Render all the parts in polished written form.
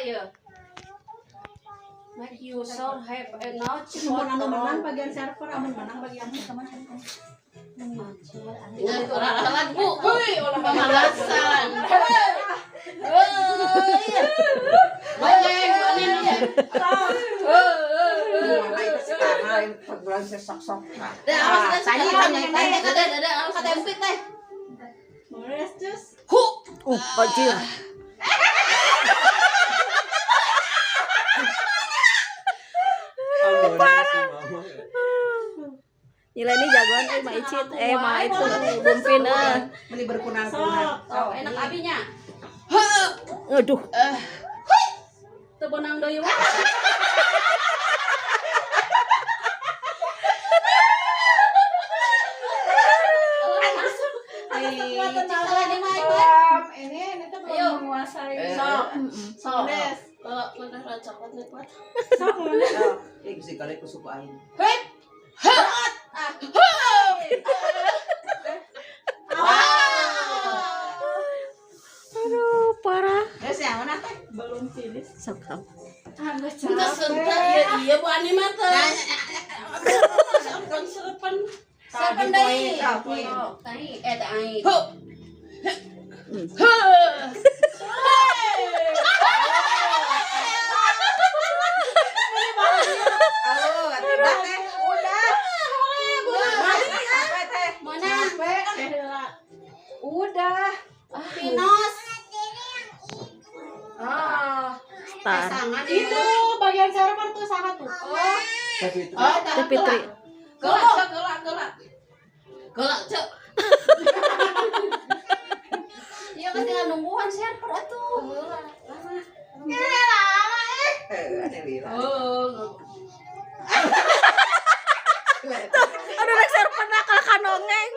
ya? Make user have a notch. Mun anu menang bagian server, amun menang bagian teman. Tinggal orang telat, Bu. Hei, ulah pemalasan. Hei. Longeng, mana Perbulan sesok-sok. Dah, awas, dah, tanya, tanya, ada, ada, awas, kata empit teh. Beres, cus. Hu. Anjir. Parah. Gila ini jagoan Ma Icit, Ma itu Bumpin eh. Beli berkunang-kunang. Oh, enak abinya. Aduh. Teu benang deui wah. Ini tuh Ayo. belum menguasai. Sok. Sok. Beres. Kalau mana coklat nih kuat. Sok mana? Eh, gusti kali ku suku aing. Hei. Berat. Ah. Aduh, parah. Terus yang mana teh? Belum finish. Sok, sok. Ah, geus Enggak capek. sentak ya iya Bu Ani mah teh. Serepan serepan. Serepan deui. Tai eh tai. Hu. Hu. Halo, udah teh. Udah. Sampai teh. Mana? Capek, teh heula. Udah. Pinos. Ah, Star. pasangan Itu bagian server tuh saha tuh? Oh, Tapi itu oh, Itu Fitri. Gelak, cek, gelak, gelak. Gelak, cek. Iya kan tinggal nungguan server atuh. Lama. Eh, aneh lila. Oh. Aduh, rek server nakal kanongeng.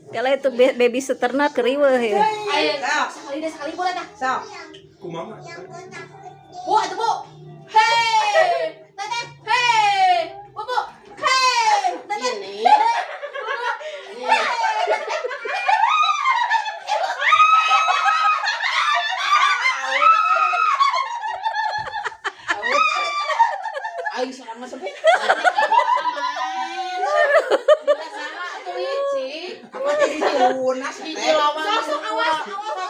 Kalau itu baby seterna keriweuh ya. Ayo, Sok. sekali deh, sekali boleh dah. Sok. kumaha. Bu, itu Bu. Hei.